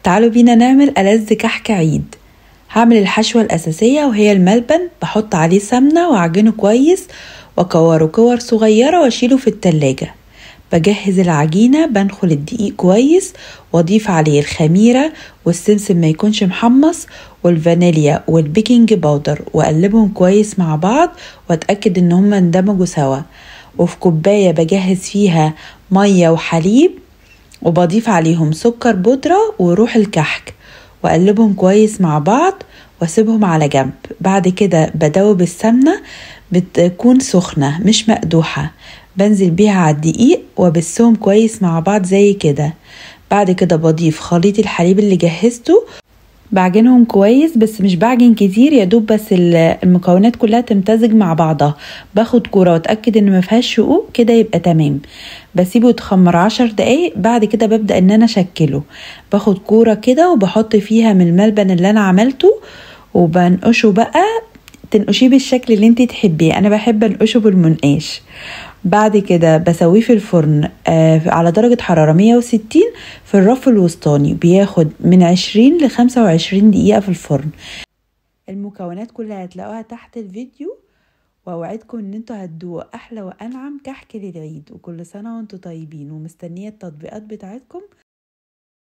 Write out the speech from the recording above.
تعالوا بينا نعمل ألذ كحك عيد. هعمل الحشوة الأساسية وهي الملبن، بحط عليه سمنة وأعجنه كويس وأكوره كور صغيرة وأشيله في التلاجة. بجهز العجينة، بنخل الدقيق كويس واضيف عليه الخميرة والسمسم ما يكونش محمص والفانيليا وال baking powder، واقلبهم كويس مع بعض واتأكد ان هما اندمجوا سوا. وفي كوباية بجهز فيها مية وحليب وبضيف عليهم سكر بودرة وروح الكحك واقلبهم كويس مع بعض واسيبهم على جنب. بعد كده بدوب السمنة، بتكون سخنة مش مقدوحة، بنزل بيها على الدقيق وبسهم كويس مع بعض زي كده. بعد كده بضيف خليط الحليب اللي جهزته، بعجنهم كويس بس مش بعجن كتير، يا دوب بس المكونات كلها تمتزج مع بعضها. باخد كورة واتاكد ان ما فيهاش شقوق كده يبقى تمام. بسيبه يتخمر 10 دقايق. بعد كده ببدا ان انا اشكله، باخد كورة كده وبحط فيها من الملبن اللي انا عملته وبنقشه بقى، تنقشيه بالشكل اللي انت تحبيه، انا بحب انقشه بالمنقاش. بعد كده بسويه في الفرن على درجة حرارة 160 في الرف الوسطاني، بياخد من 20 ل 25 دقيقة في الفرن. المكونات كلها هتلاقوها تحت الفيديو، واوعدكم ان انتوا هتدوقوا احلى وانعم كحك للعيد. وكل سنة وانتوا طيبين، ومستنية التطبيقات بتاعتكم.